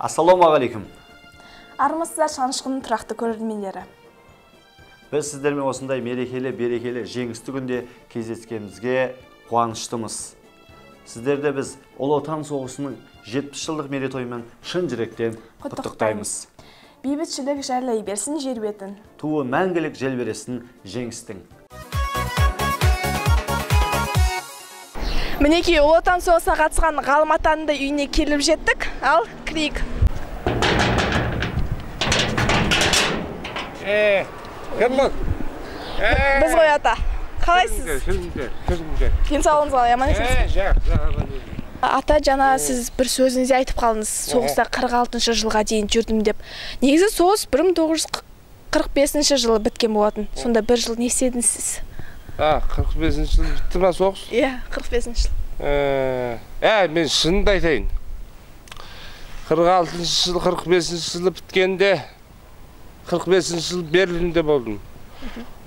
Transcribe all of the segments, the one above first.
Ассалаумағалейкум. Армысыздар Шанышқының тұрақты көрермендері. Біз сіздермен осындай мерекелі, берекелі, жеңісті күнде кездескенімізге қуаныштымыз. Сіздерді біз Ұлы Отан соғысының 70 жылдық мерейтойымен шын жүректен құттықтаймыз. Бейбітшілік жайлай берсін жер бетін. Туы мәңгілік желбіресін жеңістің. Мінекей, Ұлы Отан соғысына қатысқан Ғалым атаның да үйіне келіп жеттік. Ал, кірейік. Кім бұл? Біз ғой, ата. Қалайсыз? Кіріңдер. Денсаулығыңыз қалай, аман есенсіз? Жақсы. Ата, жаңа сіз бір сөзіңізде айтып қалдыңыз, соғыста 46 жылға дейін жүрдім деп. Негізі соғыс 1945 жылы біткен болатын. Сонда бір жыл не істедіңіз сіз? 45 жыл бітті ма соғыс? Иә, 45 жыл. Мен шынымды айтайын. 46 жыл, 45 жылы біткенде 45 жыл Берлинде болдым.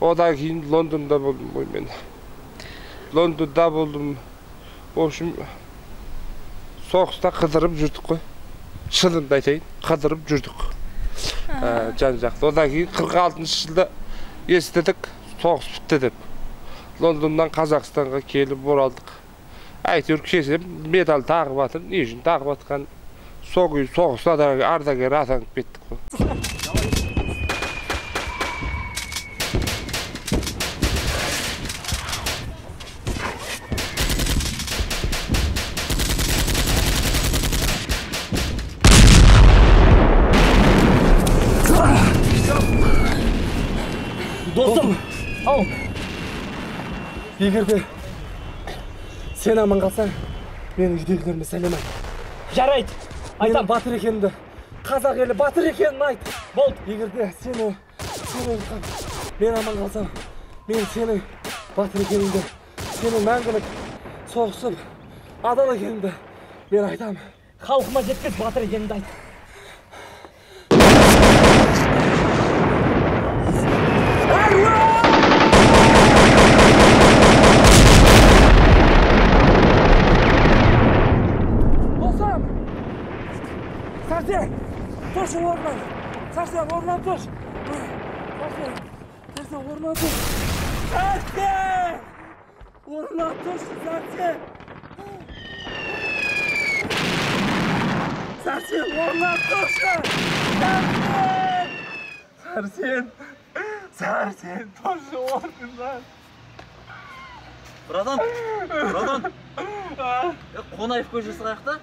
Одан кейін Лондонда болдым ғой мен. Лондонда болдым. В общем, соғыста қыдырып жүрдік қой. Шынымды айтайын, қыдырып жүрдік. Жан-жақты. Одан кейін 46 жылда естідік, соғыс бітті деп. Лондоннан Қазақстанға келіп оралдық. Әйтеуір келсем, медаль тағып жатыр, не үшін тағып жатқан. Соғыс ардагері атанып кеттік қой. Достым, ау. Егер де сен аман қалсаң, менің үйдегілеріме сәлем айт. Жарайды, айтам. Менің батыр екенімді, қазақ елі батыр екенін айт. Болды. Егер де сені өлтіріп, мен аман қалсам, мен сенің батыр екеніңді, сенің мәңгілік соғысып адал екеніңді мен айтам. Халқыма жеткіз, батыр екенімді айт. Сәрсен, тұршы орнынан. Сәрсен, орнынан тұршы. Сәрсен, Сәрсен, орнынан тұршы. Сәрсен! Орнынан тұршы, Сәрсен! Сәрсен, орнынан тұршы! Сәрсен! Сәрсен! Сәрсен, тұршы орнынан. Братан, братан. Қонаев көшесі қаяқта?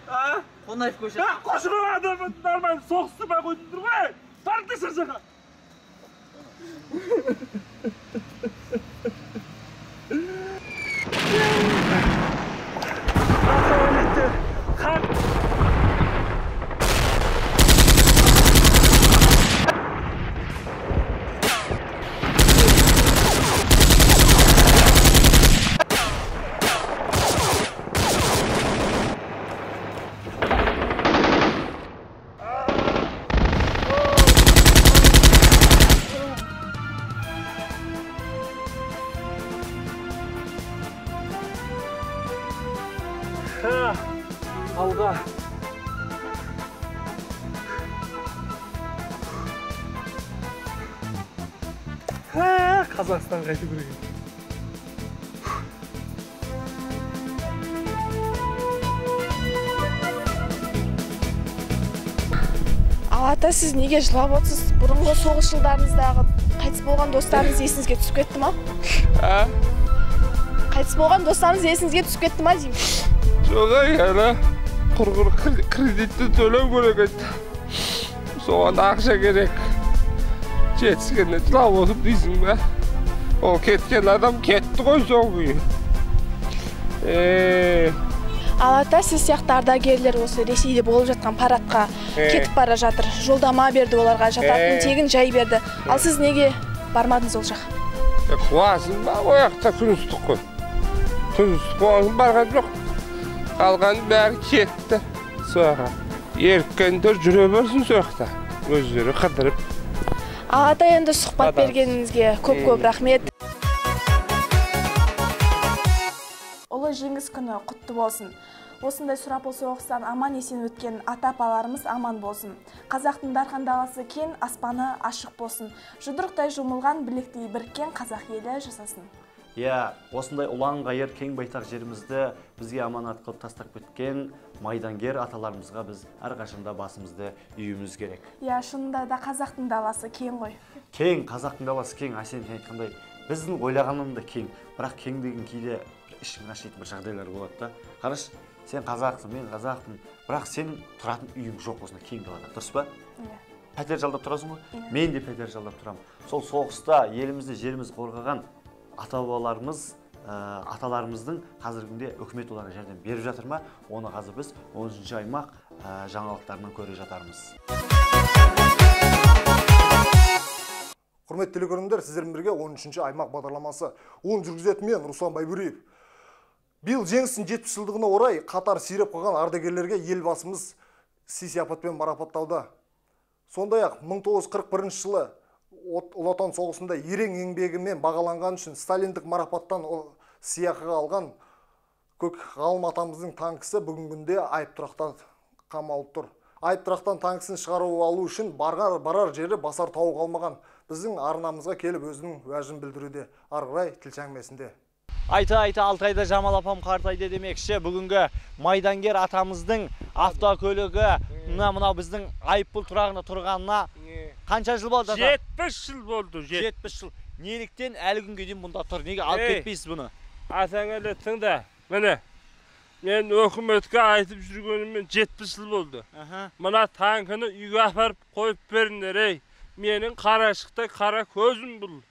Қонаев көшесі. Қошқар адамы нормально соғыстырмай қойдыңдар ғой. Барыңдаршы жаққа. Алға. Қазақстан қайту керек. Ал ата, сіз неге жылап отырсыз? Бұрынғы соғыс жылдарыңыздағы қайтыс болған достарыңыз есіңізге түсіп кетті ма? Қайтыс болған достарыңыз есіңізге түсіп кетті ма деймін? Жоқ, ана құрғыр кредитті төлеу керек еді. Соған ақша керек. Жетіскенде жылап отырып дейсің бе? Ол кеткен адам кетті ғой сол күйі. Ал ата, сіз сияқты ардагерлер осы Ресейде болып жатқан парадқа кетіп бара жатыр. Жолдама берді оларға, жататын тегін жай берді. Ал сіз неге бармадыңыз ол жаққа? Қуасың ба, ол жақта күн ыстық қой. Күн ыстық болған барған жоқ. Қалған бәрі кетті соға. Еріккендер жүре берсін соқта, өздері қыдырып. Ал ата, енді сұхбат бергеніңізге көп-көп рахмет. Ұлы жеңіс күні құтты болсын. Осындай сұрапыл соғыстан аман есен өткен ата-апаларымыз аман болсын. Қазақтың дархан даласы кең, аспаны ашық болсын. Жұдырықтай жұмылған, білектей біріккен қазақ елі жасасын. Иә, осындай ұлан-ғайыр кең байтақ жерімізді бізге аманат қылып тастап кеткен майдангер аталарымызға біз әрқашанда басымызды июіміз керек. Иә, шынында да қазақтың даласы кең ғой. Кең, қазақтың даласы кең, Әсем сен айтқандай, біздің ойлағанымыз да кең, бірақ кең деген кейде бір ішің ашитын бір жағдайлар болады да. Қарашы, сен қазақсың, мен қазақпын, бірақ сенің тұратын үйің жоқ осындай кең далада, дұрыс па? Иә. Пәтер жалдап тұрасың ғой? Мен де пәтер жалдап тұрамын. Сол соғыста елімізді, жерімізді қорғаған ата-бабаларымыз, аталарымыздың қазіргі күнде үкімет оларға жәрдем беріп жатыр ма? Оны қазір біз 13-ші аймақ жаңалықтарынан көре жатармыз. Құрметті телекөрермендер, сіздермен бірге 13-ші аймақ бағдарламасы. Оны жүргізетін мен, Руслан Байбөриев. Биыл жеңістің 70 жылдығына орай қатар сиреп қалған ардагерлерге елбасымыз сый-сияпатпен марапаттауда. Сондай-ақ 1941 жылы Ұлы Отан соғысында ерен еңбегімен бағаланған үшін сталиндік марапаттан сыйақыға алған көк ғалым атамыздың танкісі бүгінгі күнде айыптұрақта қамалып тұр. Айыптұрақтан танкісін шығарып алу үшін барар жері басар тауы қалмаған. Біздің арнамызға келіп өзінің уәжін білдіруде. Ары қарай тілші әңгімесінде. Айта-айта Алтайда Жамал апам қартайды демекші, бүгінгі майдангер атамыздың автокөлігі мынау біздің айыппұл тұрағында тұрғанына қанша жыл болды, ата? 70 жыл болды. 70 жыл. Неліктен әлі күнге дейін бұнда тұр? Неге алып кетпейсіз бұны? Атаң әлі тыңда. Міне, мен өкіметке айтып жүргеніме 70 жыл болды. Мына танкіні үйге апарып қойып беріңдер, ей. Менің қарашықтай қара көзім бұл.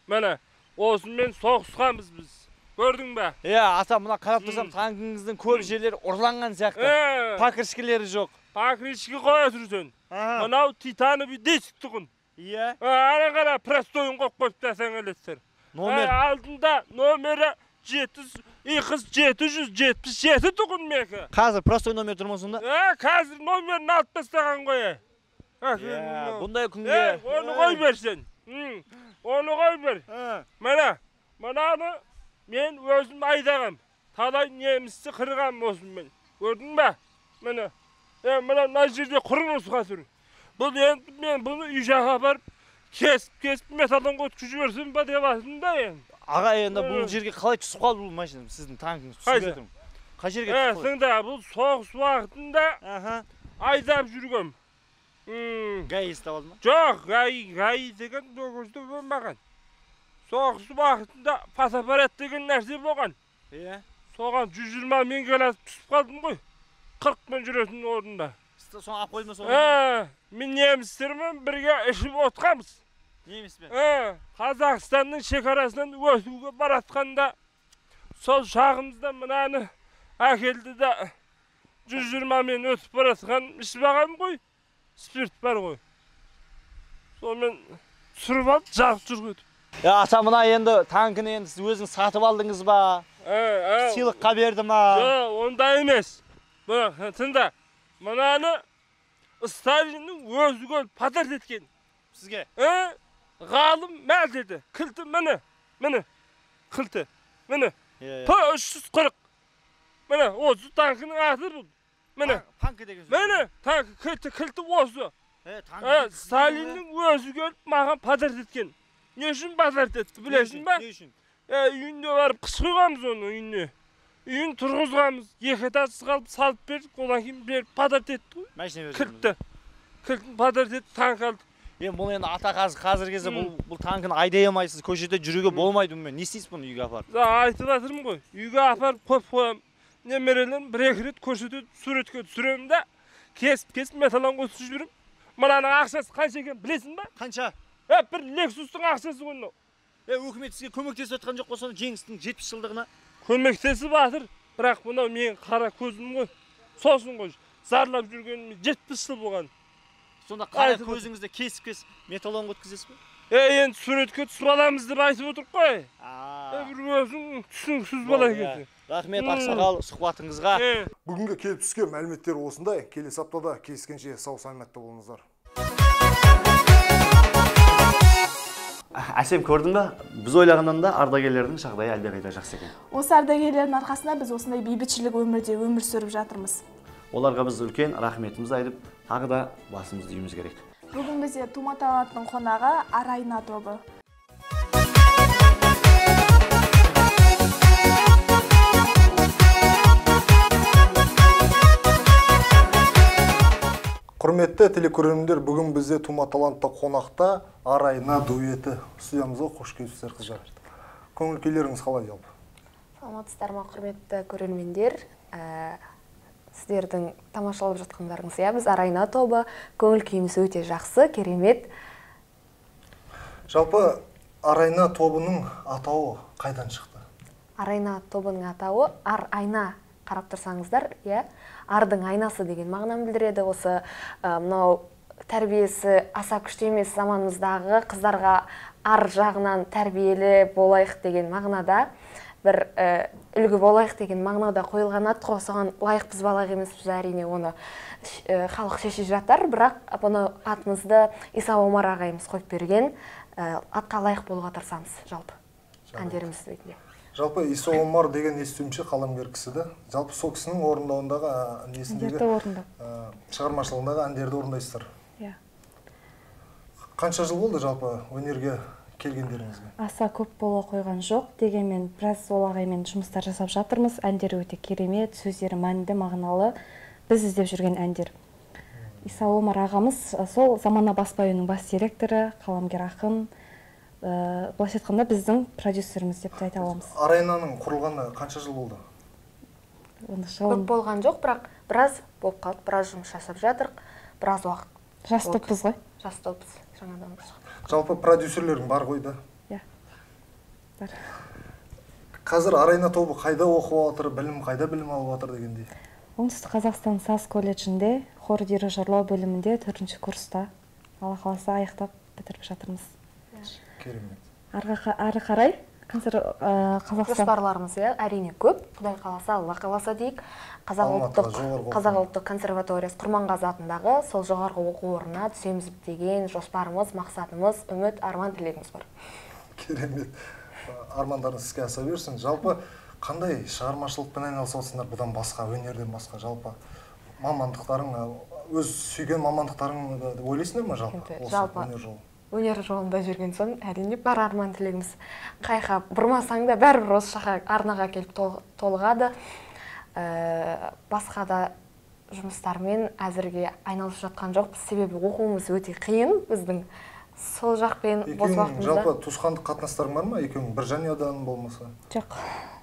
Міне, осымен соғысқанбыз біз. Көрдің бе? Иә, ата, мына қарап тұрсам танкіңіздің көп жерлері ұрланған сияқты. Покрышкілері жоқ. Покрышкі қоя тұрсың. Мынау титановый диск тұғын. Иә. Ары қара простойын қойып қойыпты атаң әлеттер. Номер? Алдында номері 777 тұғын менікі. Қазір простой номер тұр ма сонда? Қазір номерін алып тастаған ғой. Иә, бұндай күнге. Оны қой бер сен. Оны қой бер. Міне, мынаны мен өзім айдағам. Талай немісті қырғам осымен. Көрдің бе? Міне. Мына мына жерде құрылысқа тұр. Бұл енді мен бұны үй жаққа апарып кесіп-кесіп металдан өткізіп жіберсем ба деп жатырмын да енді. Аға, енді бұл жерге қалай түсіп қалды бұл машина? Сіздің танкіңіз түсіп жатыр. Қай жерге түсіп қалды? Тыңда, бұл соғыс уақытында айдап жүргем. ГАИ ұстап алды ма? Жоқ, ГАИ деген ол болмаған. Соғыс уақытында фотоаппарат деген нәрсе болған. Иә. Соған 120 мен келатып түсіп қалдым ғой. 40 мен жүретін орында. Соны алып қойды ма соны? Мен немістермен бірге ішіп отқанбыз. Неміспен? Қазақстанның шекарасынан өтуге баратқанда сол шағымызда мынаны әкелді да 120 мен өтіп баратқан ішіп алғанмын ғой. Спирт бар ғой. Сонымен түсіріп алып, жарып жүріп өтіп. Ата, мына енді танкіні енді сіз өзіңіз сатып алдыңыз ба? Сыйлыққа берді ма? Жоқ, ондай емес. Тыңда, мынаны Сталиннің өзі келіп подарок еткен. Сізге? Ғалым мәл деді. Кілті міне, міне, кілті, міне. П-340. Міне, осы танкінің аты бұл. Міне. Танкі деген сөз. Міне, танкі, кілті осы. Сталиннің өзі келіп маған подарок еткен. Не үшін подарок етті, білесің ба? Не үшін? Үйіне барып қыс құйғанбыз оны үйіне. Үйін тұрғызғанбыз, екі этажсыз қалып салып бердік, одан кейін беріп подарок етті ғой. Машина берді. Кілтті. Кілтін подарок етті, танк алдық. Енді бұл енді ата қазіргі кезде бұл танкіні айдай алмайсыз, көшеде жүруге болмайды бұнымен. Не істейсіз бұны үйге апарып? Айтып жатырмын ғой, үйге апарып қойып қоямын. Немерелерім бір-екі рет көрсетеді, суретке түсіремін да, кесіп-кесіп металлан қосып жіберемін. Мынаның ақшасы қанша екенін білесің ба? Қанша? Бір Лексустың ақшасы ғой мынау. Өкімет сізге көмектесіп жатқан жоқ қой соны жеңістің 70 жылдығына? Көмектесіп жатыр, бірақ мынау менің қара көзім ғой. Сосын ғой, зарлап жүргеніме 70 жыл болған. Сонда қара көзіңізді кесіп-кесіп металлон өткізесіз бе? Енді суретке түсіп аламыз деп айтып отырық қой. Бір өзің түсініксіз бала екенсің. Рахмет, ақсақал, сұхбатыңызға. Бүгінгі келіп түскен мәліметтер осындай. Келесі аптада кездескенше сау саламатта болыңыздар. Әсем, көрдің ба? Біз ойлағаннан да ардагерлердің жағдайы әлдеқайда жақсы екен. Осы ардагерлердің арқасында біз осындай бейбітшілік өмірде өмір сүріп жатырмыз. Оларға біз үлкен рахметімізді айтып, тағы да басымызды июіміз керек. Бүгін бізде тума таланттың қонағы Арайна тобы. Құрметті телекөрермендер, бүгін бізде тума талантты қонақта Арайна дуэті. Студиямызға қош келіпсіздер, қыздар. Көңіл күйлеріңіз қалай жалпы? Саламатсыздар ма, құрметті көрермендер? Сіздердің тамашалап жатқандарыңыз, иә, біз Арайна тобы, көңіл күйіміз өте жақсы, керемет. Жалпы Арайна тобының атауы қайдан шықты? Арайна тобының атауы Ар-Айна. Қарап тұрсаңыздар, иә, ардың айнасы деген мағынаны білдіреді. Осы мынау тәрбиесі аса күшті емес заманымыздағы қыздарға ар жағынан тәрбиелі болайық деген мағынада, бір үлгі болайық деген мағынада қойылған ат қой. Соған лайықпыз ба, лайық емеспіз, әрине оны халық шеше жатар, бірақ бұны атымызды Иса Омар ағайымыз қойып берген, атқа лайық болуға тырысамыз жалпы әндеріміз ретінде. Жалпы Иса Омар деген естуімше қаламгер кісі да. Жалпы сол кісінің орындауындағы несіндегі шығармашылығындағы әндерді орындайсыздар. Иә. Қанша жыл болды жалпы өнерге келгендеріңізге? Аса көп бола қойған жоқ, дегенмен біраз ол ағаймен жұмыстар жасап жатырмыз. Әндері өте керемет, сөздері мәнді, мағыналы, біз іздеп жүрген әндер. Иса Омар ағамыз сол Замана баспа үйінің бас директоры, қаламгер ақын. Былайша айтқанда біздің продюсеріміз деп те айта аламыз. Арайнаның құрылғаны қанша жыл болды? Көп болған жоқ, бірақ біраз болып қалды, біраз жұмыс жасап жатырық, біраз уақыт. Жас топпыз ғой? Жас топпыз, жаңадан шықтық. Жалпы продюсерлерің бар ғой да? Иә, бар. Қазір Арайна тобы қайда оқып жатыр, білім қайда білім алып жатыр дегендей? Оңтүстік Қазақстан САЗ колледжінде хор дирижерлау бөлімінде 4-ші курста, Алла қаласа аяқтап бітіріп жатырмыз. Керемет. Ары қарай Қазақстан жоспарларымыз, иә, әрине көп. Құдай қаласа, Алла қаласа дейік. Қазақ ұлттық консерваториясы Құрманғазы атындағы сол жоғарғы оқу орнына түсеміз деген жоспарымыз, мақсатымыз, үміт, арман, тілегіміз бар. Керемет. Армандарыңыз іске аса берсін. Жалпы қандай шығармашылықпен айналысасыңдар бұдан басқа, өнерден басқа? Жалпы мамандықтарың, өз сүйген мамандықтарың деп ойлайсыңдар ма жалпы? Жалпы өнер жолы. Өнер жолында жүрген соң әрине бар арман тілегіміз. Қайқа бұрмасаң да бәрібір осы жаққа арнаға келіп толығады. Басқа да жұмыстармен әзірге айналысып жатқан жоқпыз, себебі оқуымыз өте қиын біздің. Сол жақпен бос уақытымызда. Жалпы туысқандық қатынастарың бар ма? Екеуің бір жанұядан болмаса? Жоқ.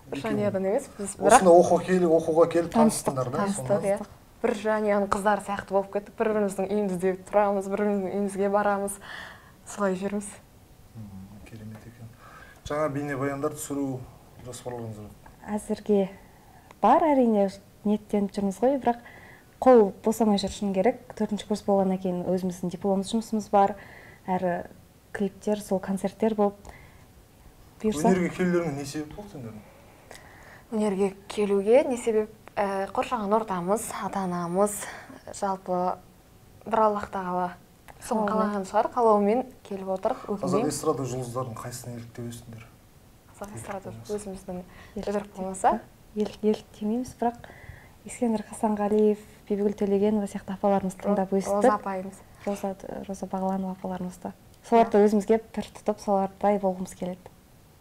Бір жанұядан емес, біз бірақ осында оқуға келіп таныстыңдар да? Таныстық, иә. Бір жанұяның қыздары сияқты болып кеттік. Бір-біріміздің үйімізде тұрамыз, бір-біріміздің үйімізге барамыз. Солай жүрміз. Керемет екен. Жаңа бейнебаяндар түсіру жоспарларыңыз жоқ? Әзірге бар, әрине ниеттеніп жүрміз ғой, бірақ қол босамай жүр, шыны керек. 4-ші курс болғаннан кейін өзіміздің дипломдық жұмысымыз бар, әрі клиптер, сол концерттер болып бұйырса. Өнерге келулеріңе не себеп болды сендердің? Өнерге келуге не себеп? Қоршаған ортамыз, ата-анамыз, жалпы бір Аллах тағала соны қалаған шығар, қалауымен келіп отырық. Қазақ эстрада жұлдыздарының қайсысын еліктеп өстіңдер? Қазақ эстрада өзіміздің өтірік болмаса? Еліктемейміз, бірақ Ескендір Хасанғалиев, Бибігүл Төлегенова сияқты апаларымызды тыңдап өстік. Роза апайымыз. Роза Бағланова апаларымызды. Соларды өзімізге пір тұтып, солардай болғымыз келеді.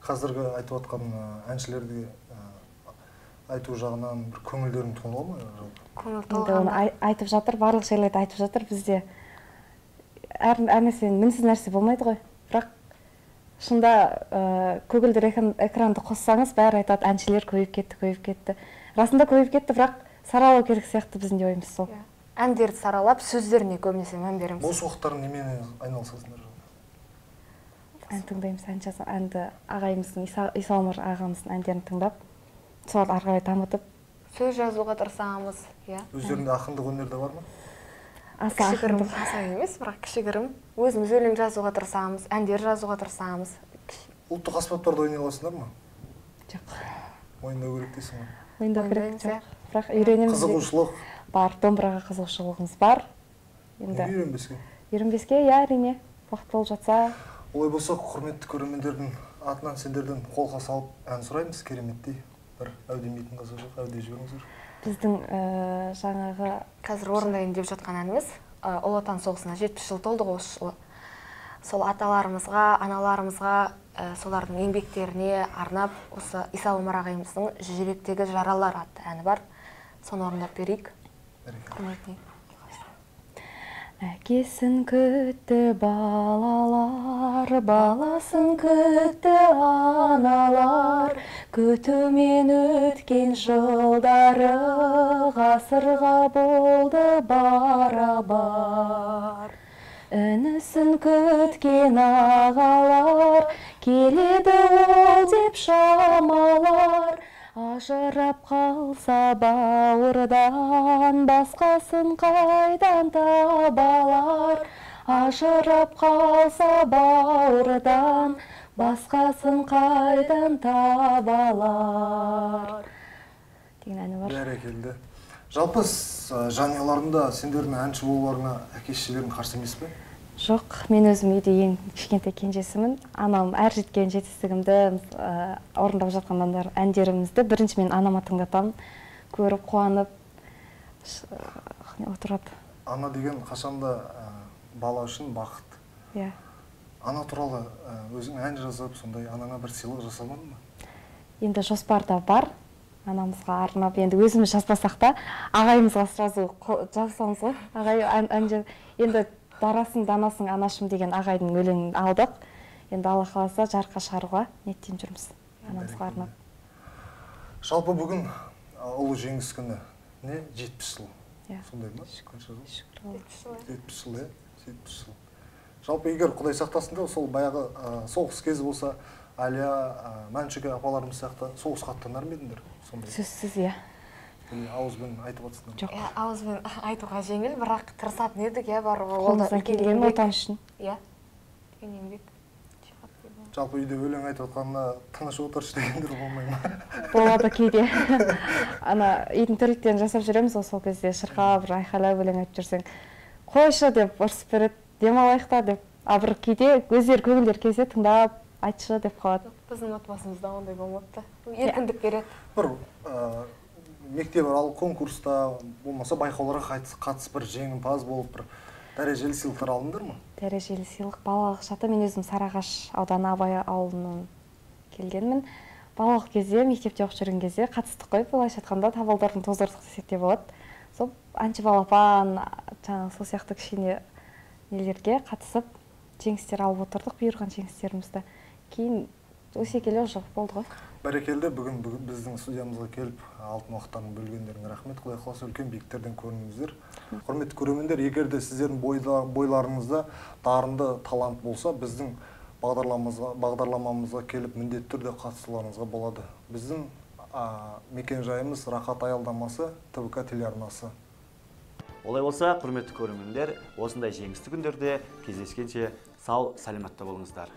Қазіргі айтып отқан әншілерді айту жағынан бір көңілдерің толған ма? Көңіл толған. Айтып жатыр, барлық жерлерде айтып жатыр. Бізде әр нәрсе, мінсіз нәрсе болмайды ғой. Бірақ шында көгілдір экранды қоссаңыз, бәрі айтады, әншілер көбейіп кетті, көбейіп кетті. Расында көбейіп кетті, бірақ саралау керек сияқты біздің де ойымыз сол. Әндерді саралап, сөздеріне көбінесе мән береміз. Бос уақыттарын немен айналысасыңдар? Ән тыңдаймыз, ән жазамыз, әнді ағайымыздың, Иса Омар ағамыздың әндерін тыңдап, соларды ары қарай дамытып. Сөз жазуға тырысамыз, иә. Өздерінде ақындық өнер де бар ма? Аса кішігірім, аса емес, бірақ кішігірім. Өзіміз өлең жазуға тырысамыз, әндер жазуға тырысамыз. Ұлттық аспаптарда ойнай аласыңдар ма? Жоқ. Ойнау керек дейсің ғой? Ойнау керек, жоқ. Бірақ үйренеміз. Қызығушылық? Бар, домбыраға қызығушылығымыз бар. Неге үйренбеске? Үйренбеске, иә, әрине. Уақыт болып жатса. Олай болса, құрметті көрермендердің атынан сендерден қолқа салып ән сұраймыз, кереметтей. Бір әу демейтін қазір жоқ, әу деп жіберіңіздер. Біздің жаңағы қазір орындайын деп жатқан әніміз Ұлы Отан соғысына 70 жыл толды ғой осы жылы. Сол аталарымызға, аналарымызға, солардың еңбектеріне арнап осы Иса Омар ағайымыздың Жүректегі жаралар атты әні бар. Соны орындап берейік. Құрметіне. Әкесін күтті балалар, баласын күтті аналар, күтумен өткен жылдары ғасырға болды барабар. Інісін күткен ағалар, келеді ол деп шамалар, ажырап қалса бауырдан, басқасын қайдан табалар? Ажырап қалса бауырдан, басқасын қайдан табалар? Деген әні бар. Бәрекелді. Жалпы жанұяларында сендердің әнші болуларыңа әке-шешелерің қарсы емес пе? Жоқ, мен өзім үйде ең кішкентай кенжесімін. Анам әр жеткен жетістігімді, орындап жатқан әндерімізді бірінші мен анама тыңдатамын. Көріп, қуанып отырады. Ана деген қашанда бала үшін бақыт. Иә. Ана туралы өзің ән жазып, сондай анаңа бір сыйлық жасамадың ба? Енді жоспарда бар. Анамызға арнап, енді өзіміз жазбасақ та, ағайымызға сразу жазсамыз ғой. Ағай ән енді дарасың, данасың, анашым деген ағайдың өлеңін алдық. Енді Алла қаласа жарыққа шығаруға ниеттеніп жүрміз анамызға арнап. Жалпы бүгін ұлы жеңіс күні. Не? 70 жыл. Иә. Сондай ма? Қанша жыл? Шүкір. 70 жыл, иә? 70 жыл. Жалпы егер Құдай сақтасын да, сол баяғы соғыс кезі болса, Әлия, Мәншүк апаларымыз сияқты соғысқа аттанар ма едіңдер? Сондай. Сөзсіз, иә. Или ауызбен айтып отырсыңдар? Жоқ. Иә, ауызбен айтуға жеңіл, бірақ тырысатын едік, иә, баруға. Қолымыздан келген Отан үшін. Иә. Үлкен еңбек. Жалпы үйде өлең айтып отқанына тыныш отыршы дегендер болмай ма? Болады кейде. Ана үйдің тірліктерін жасап жүреміз ғой, сол кезде шырқап, бір айқайлап өлең айтып жүрсең, қойшы деп ұрсып береді, демалайық та деп. А бір кейде өздері көңілдері келсе тыңдап айтшы деп қалады. Біздің отбасымызда ондай болмапты. Еркіндік береді. Бір мектеп аралық конкурста болмаса байқауларға қатысып бір жеңімпаз болып бір дәрежелі сыйлықтар алдыңдар ма? Дәрежелі сыйлық балалық шақта мен өзім Сарыағаш ауданы Абай ауылынан келгенмін. Балалық кезде, мектепте оқып жүрген кезде қатыстық қой, былайша айтқанда табалдырығын тоздырдық десек те болады. Сол әнші балапан, жаңағы сол сияқты кішкене нелерге қатысып жеңістер алып отырдық, бұйырған жеңістерімізді. Кейін өсе келе жоқ болды ғой. Бәрекелді, бүгін біздің студиямызға келіп алтын уақыттарын бөлгендеріңе рахмет. Құдай қаласа үлкен биіктерден көрініңіздер. Құрметті көрермендер, егер де сіздердің бойларыңызда дарынды талант болса, біздің бағдарламамызға келіп міндетті түрде қатысуларыңызға болады. Біздің мекен-жайымыз Рахат аялдамасы, ТВК телеарнасы. Олай болса, құрметті көрермендер, осындай жеңісті күндерде кездескенше сау саламатта болыңыздар.